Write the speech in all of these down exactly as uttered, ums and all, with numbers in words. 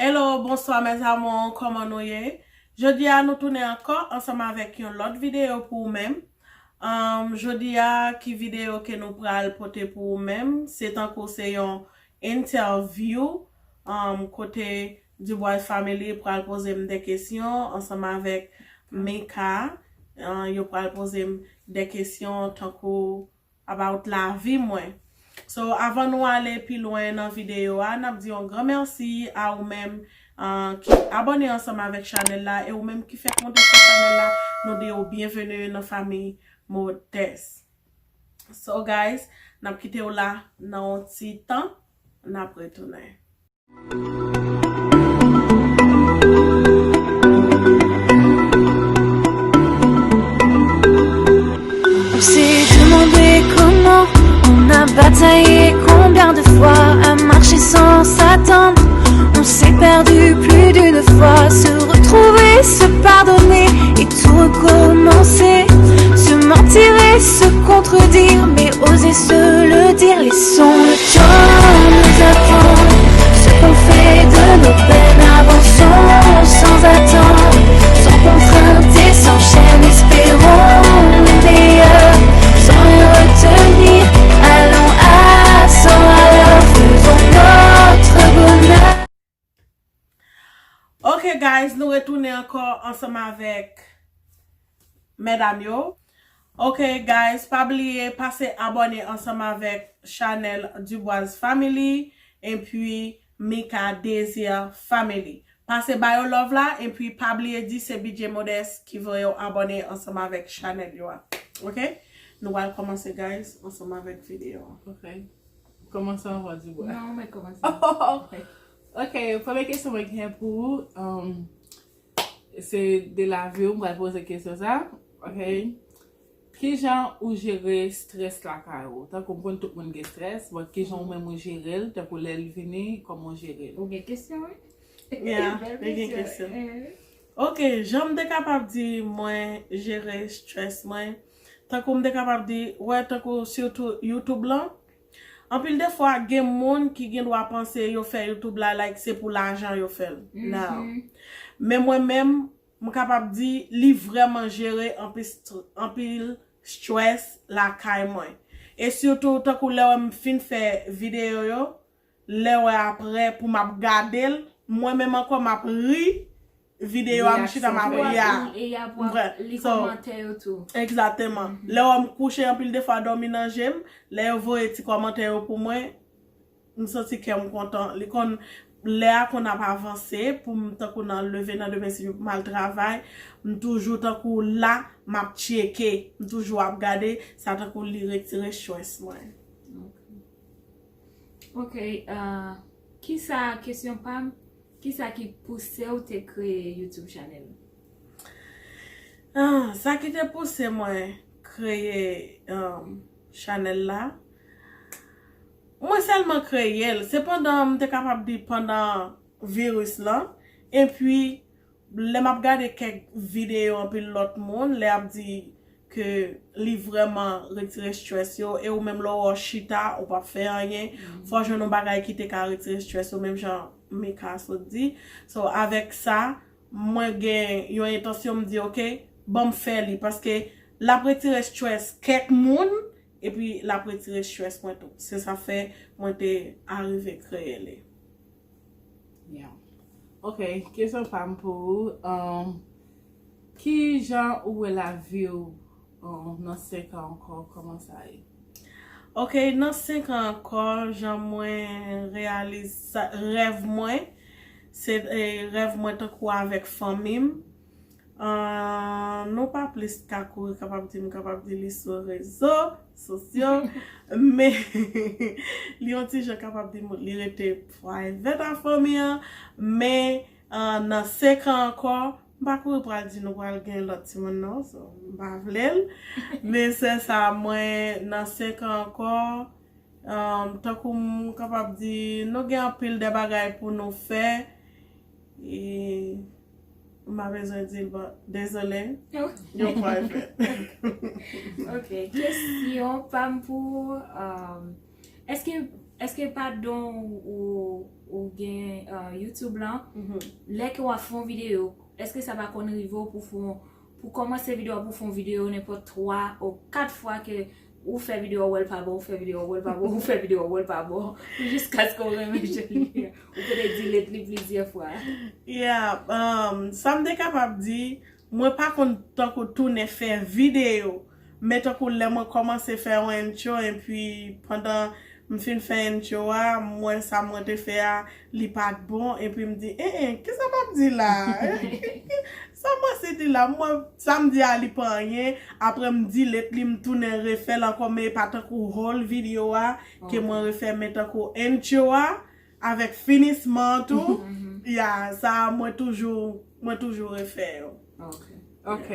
Hello, bonsoir mes amours, kòman nou ye? Jodi a nou tounen ankò ansanm avèk yon lòt videyo pou ou menm. Um, jodi a ki videyo ke nou pral pote pou ou menm? Se tankou se yon interview, um, kote Dubois Family pral poze m de kesyon ansanm avèk Mika. Uh, yo pral poze m de kesyon tankou about lavi mwen. So, avan nou ale pi lwen nan videyo a, n ap di yon gran mèsi a ou menm, uh, ki abòne ansanm avèk chanèl la, e ou menm ki fèk monte sou chanèl la, nou di ou byenveni nan fanmi Modès. So, guys, n ap kite w la nan yon ti tan, n ap retounen. On s'est demandé comment, on a bataillé combien de fois, à marcher sans s'attendre. On s'est perdu plus d'une fois, se retrouver, se pardonner et tout recommencer. Se mentir et se contredire, mais oser se le dire, laissons le temps nous apprendre ce qu'on fait de nos peines, avançons sans attendre, sans contrainte et sans chaîne, espérons le meilleur, sans rien retenir, allons à cent à l'heure, faisons notre bonheur. Ok, guys, nou retounen ankò ansanm avèk medam yo. Ok, guys, pa bliye pase abòne ansanm avèk chanèl Dubois Family epi Mika Desir Family. Pase ba yo love la, epi pa bliye di se B J Modès ki voye w abòne ansanm avèk chanèl yo a. Ok? Nou pral kòmanse, guys, ansanm avèk videyo a. Ok. Kòmanse anvan Dubois. Non, mwen kòmanse. Ok, premye kesyon mwen gen pou ou, um, se de lavi w, mwen pral poze kesyon sa. Ok. Kijan ou jere strès lakay ou? Tankou m konn tout moun gen strès, but kijan ou menm ou jere l, tankou lè l vini, kòman ou jere l? Ou gen kesyon, wi? Yeah, li gen kesyon. Ok, jan m te kapab di mwen jere strès mwen, tankou m te kapab di, wè, tankou sitou YouTube lan, anpil de fwa gen moun ki gen dwa panse yo fè YouTube la like se pou lajan yo fè l. Now, men mwen menm, m kapab di li vrèman jere anpil str- anpil strès lakay mwen. E sitou tankou lè wè m fin fè videyo yo, lè wè apre pou m ap gade l, mwen menm ankò m ap ri videyo a, m chita m ap ri a. E y ap wè li kòmantè yo tou. Egzakteman. Lè wè m kouche anpil de fwa dòmi nan je m, lè yo voye ti kòmantè yo pou mwen, m santi kè m kontan. Li konn lè a konn ap avanse pou m tankou nan leve nan demen si m al travay, m toujou tankou la, m ap tcheke, m toujou ap gade, sa tankou li retire strès mwen. Ok, uh, kisa, kesyon pa m, kisa ki pouse w te kreye YouTube channel? Ah, sa ki te pouse mwen kreye um, chanèl la, mwen sèlman kreye l, se pandan m te kapab di pandan viris lan, epi lè m ap gade kèk videyo anpil lòt moun, lè ap di ke li vrèman retire strès yo, e ou menm lè w chita, ou p ap fè anyen, fò w jwenn yon bagay ki te ka retire strès yo, menm jan Mika sot di. So, avèk sa, mwen gen yon entansyon, m di, ok, ban m fè li, paske l ap retire strès kèk moun, epi l ap retire strès mwen tou. Se sa fè mwen te arive kreye li. Yeah. Ok, kesyon pa m pou ou. Um, ki jan ou wè lavi w um, nan senk an ankò? Kòman sa ye? Ok, nan senk an ankò, jan mwen reyalize sa, rèv mwen, se eh, rèv mwen tankou avèk fanmi m. Uh, nou pa plis ka kouri, kapab di m kapab di li sou rezo sosyo, men li yon ti jan kapab di m li rete private a fanmi an, men uh, nan senk an ankò, m pa kouri pral di nou pral gen lòt timoun non, so, m pa vle l, men se sa mwen nan senk an ankò, um, tankou m kapab di nou gen anpil de bagay pou nou fè, e m pa bezwen di l, but dezole, yo private. Ok, kesyon pa m pou ou, um, èske Èske pa don ou, ou gen uh, YouTube lan, lè ke w ap fè yon videyo, èske sa pa konn rive w pou fè yon, pou kòmanse videyo a, pou fè yon videyo nenpòt twa ou kat fwa ke ou fè videyo a, w wè l pa bon, ou fè videyo a, w wè l pa bon, ou fè videyo a, w wè l pa bon, jiskaske w renmen jan li ye. Ou kote delete li plizyè fwa. Yeah, um, sa m te kapab di, mwen pa konn tankou tounen fè videyo, men tankou lè mwen kòmanse fè yon intro, epi pandan m fin fè intro a, m wè sa mwen te fè a, li pa t bon, epi m di, eh, eh, kisa m ap di la? Sa m panse di la? Mwen, sa m di a, li pa anyen. Apre m delete li, m tounen refè l ankò, men e pa tankou whole videyo a ke mwen refè, men tankou intro a, avèk finisman an tou. Ya, sa a mwen toujou, mwen toujou refè yo. Ok,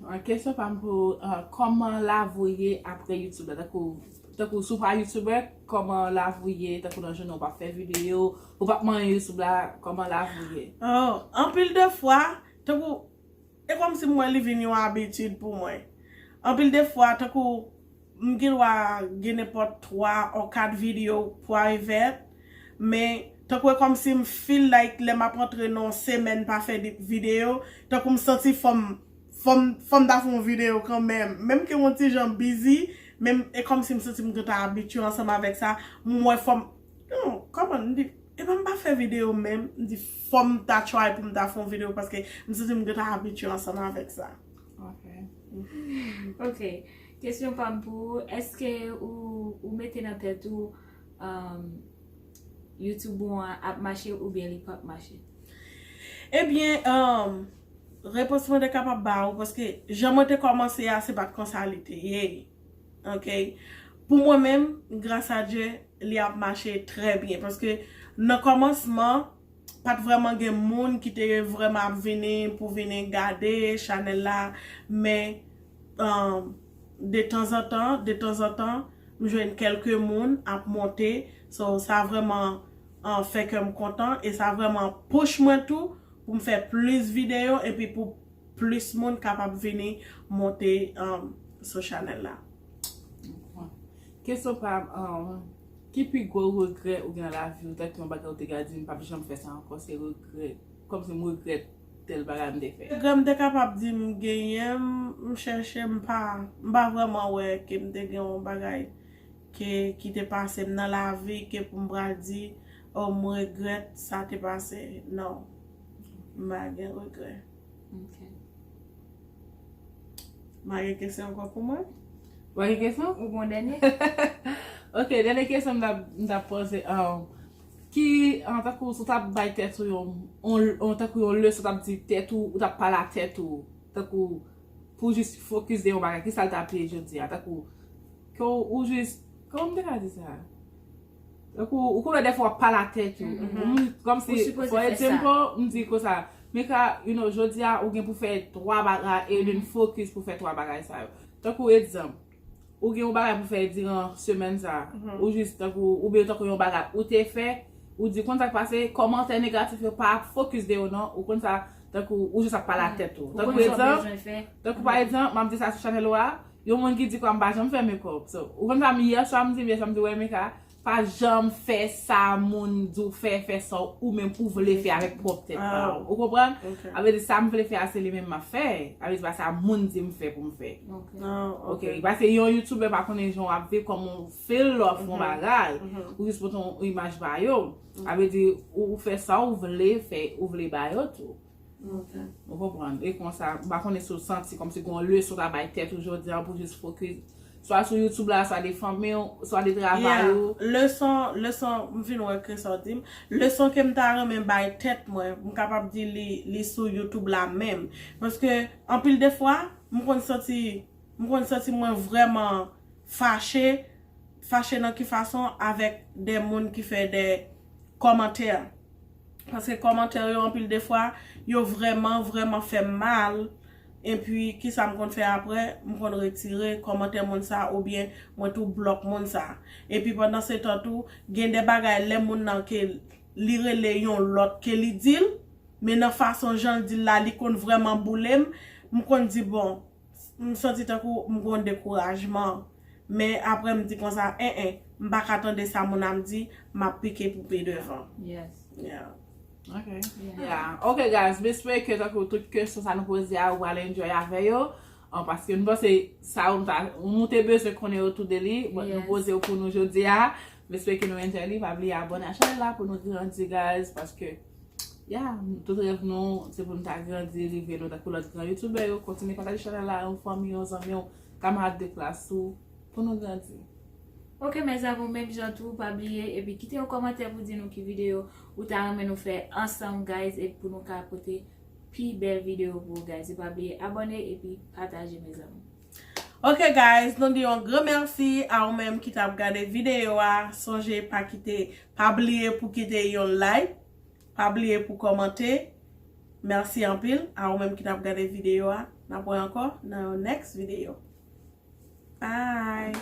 an kesyon pa m pou ou, uh, kòman lavi w ye apre YouTube la? Tankou, tankou si w pa YouTuber, kòman lavi w ye? Tankou nan jounen w p ap fè videyo, ou p ap manyen YouTube la, kòman lavi w ye? Oh, anpil de fwa, tankou, e kòmsi m wè li vin yon abitid pou mwen. Anpil de fwa, tankou, m gen dwa gen nenpòt twa ou kat videyo private, men tankou e kòmsi m feel like lè m ap antre nan yon semèn pa fè di- videyo, tankou m santi fò m fò m fò m ta fè yon videyo kanmenm. Menm ke yon ti jan busy, men e kòmsi m santi m gentan abitye ansanm avèk sa, m wè fò m, hmm, kòman m di, epa m pa fè videyo menm, m di fò m ta try pou m ta fè yon videyo paske m santi m gentan abitye ansanm avèk sa. Ok. Ok. Kesyon pa m pou ou, èske ou, ou mete nan tèt ou um, YouTube ou an ap mache oubyen li p ap mache? Ebyen, um, repons mwen te kapab ba ou paske jan mwen te kòmanse a, se pa t konsa li te ye. Ok? Pou mwen menm, gras a Dye, li ap mache trè byen. Paske nan kòmansman, pa t vrèman gen moun ki te vrèman ap vini pou vini gade chanèl la, men um, de tanzantan, de tanzantan, m jwenn kèlke moun ap monte. So, sa vrèman uh, fè kè m kontan e sa vrèman push mwen tou pou m fè plis videyo epi pou plis moun kapab vini monte um, sou chanèl la. Kesyon pa m, um, ki pi gwo regrè ou gen nan lavi w, tankou yon bagay ou te ka di m p ap janm fè sa ankò, se regrè, kòmsi m regrèt tèl bagay m te fè? Regrè m te kapab di m genyen, m chèche, m pa, m pa vrèman wè ke m te gen yon bagay ke, ki te pase m nan lavi ke pou m pral di, oh, m regrèt sa te pase. Non. M pa gen regrè. Ok. M pa gen kesyon ankò pou mwen? Ou gen kesyon? Ou gon dènye? Ok, dènye kesyon m t ap, m t ap poze. Um, ki, an tankou si w t ap bay tèt ou yon, yon, yon tankou yon leson, w t ap di tèt ou, ou t ap pale a tèt ou, tankou pou jis fokis de yon bagay, ki sa l t ap ye jodi a, tankou ke w, ou jis, kòman m te ka di sa? Tankou ou konnen dèfwa w ap pale a tèt ou. Kòmsi, for example, m di konsa, Mika, you know, jodi a ou gen pou fè twa bagay e vin fokis pou fè twa bagay sa yo. Tankou egzanp, ou gen yon bagay pou fè diran semèn sa, ou jis tankou, oubyen tankou yon bagay ou te fè, ou di konn sa k pase, kòmantè negatif yo pa fokis de yo non, ou konn sa, tankou ou jis ap pale a tèt ou. Tankou egzanp, tankou pa egzanp, m ap di sa sou chanèl ou a, yon moun ki di kwa m pa janm fè makeup. So, ou konn sa m yè swa m di, m yè swa m di, wè Mika, pa janm fè sa moun di w fè, fè sa ou menm ou vle fè avèk pwòp tèt pa w. Ou konprann? A vle di sa m vle fè a se li menm m ap fè. A vle di pa sa moun di m fè pou m fè. Ok. Paske yon youtubè pa konnen jan w ap viv, kòman w feel lè w ap fè yon bagay. Ou jis pote yon imaj ba yo. A vle di ou fè sa ou vle fè, ou vle ba yo tou. Ou konprann? E konsa, m pa konnen si w santi kòmsi gen yon leson w ta bay tèt ou jodi a pou jis fokis swa sou YouTube la, swa de fanmi w, swa de travay ou. Leson, leson, m vin wè ke sa w di m. Leson ke m ta renmen bay tèt mwen, m kapab di li, li sou YouTube la menm. Paske anpil de fwa, m konn santi, m konn santi mwen vrèman fache, fache nan ki fason avèk de moun ki fè de kòmantè. Paske kòmantè yo anpil de fwa, yo vrèman, vrèman fè m mal. Epi, kisa m konn fè apre? M konn retire kòmantè moun sa oubyen mwen tou blòk moun sa. Epi pandan se tan tou, gen de bagay lè moun nan ke li rele yon lòt ke li di l, men nan fason jan l di l la, li konn vrèman boule m, m konn di bon, m santi tankou m gon dekourajman. Men apre m di konsa, en en, m pa ka tande sa moun ap di, m ap pike pou pi devan. Yes. Yeah. Ok. Yeah. Yeah. Ok, guys, m espere ke tankou tout kesyon sa nou poze a, ou pral enjoy avè yo. An, paske m panse sa ou ta, nou te bezwen konnen yo tou de li, but nou Yes. poze yo pou nou jodi a. M espere ke nou enjoy li. Pa bliye abòne a chanèl la pou nou grandi, guys, paske yeah, tout rèv nou se pou nou ta grandi, rive nou tankou lòt gran youtubè yo. Kontinye pataje chanèl la, yon fanmi, yon zanmi, yon kamarad de klas ou, pou nou grandi. Ok, mes amours, menm jan tou, pa bliye epi kite yon kòmantè pou di nou ki videyo ou ta renmen nou fè ansanm, guys, epi pou nou ka pote pi bèl videyo pou ou, guys. E pa bliye abòne epi pataje, mes amours. Ok, guys, nou di yon gran mèsi a ou menm ki t ap gade videyo a. Sonje pa kite, pa bliye pou kite yon like, pa bliye pou kòmante. Mèsi anpil a ou menm ki t ap gade videyo a. N ap wè ankò nan yon next videyo. Bye.